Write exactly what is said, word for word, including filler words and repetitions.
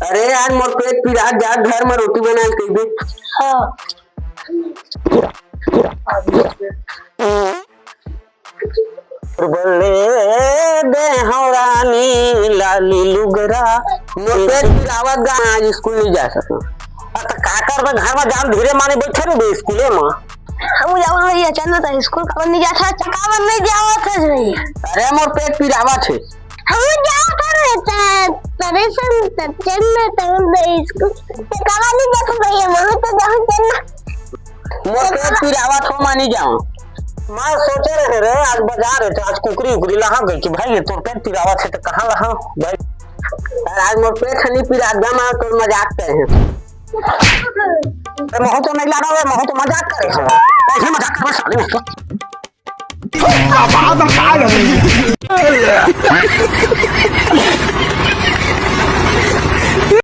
अरे यार, मोर पेट पिरात जात, घर में रोटी बना के दे। हाँ। बोले दे हो रानी लाली लुगरा, मोर पेट पिरावत गा, आज स्कूल नहीं जा सकूं। अ, त का करबे, घर में जाम धीरे माने बैठे रहिबे स्कूले में। हम जावत भैया, चल ना, त स्कूल काबर नहीं जात हस? काबर नहीं जावत हस भैया? अरे, मोर पेट पिरावत हे। हम जावत हन रे, त-, तरे सन त चल ना, त हम दे स्कूल। त काबर नहीं जात भैया, मैं तो जाऊँ, चल ना। मोर पेट पिरावत हो, मानी जाऊँ। मैं सोचे रहे रे, आज बाजार हे, त आज कुकरी उकरी लहा गई कि भाई, ये तोर पेट पिरावत हे, त कहाँ लहा भाई? यार, आज मोर पेट नहीं पिरात गा, मैं तोर मजाक करे हँव। ए, महूँ तो नहीं लाना रे, महूँ तो मजाक करे हँव। ऐसे मजाक कर साले, महूँ तो।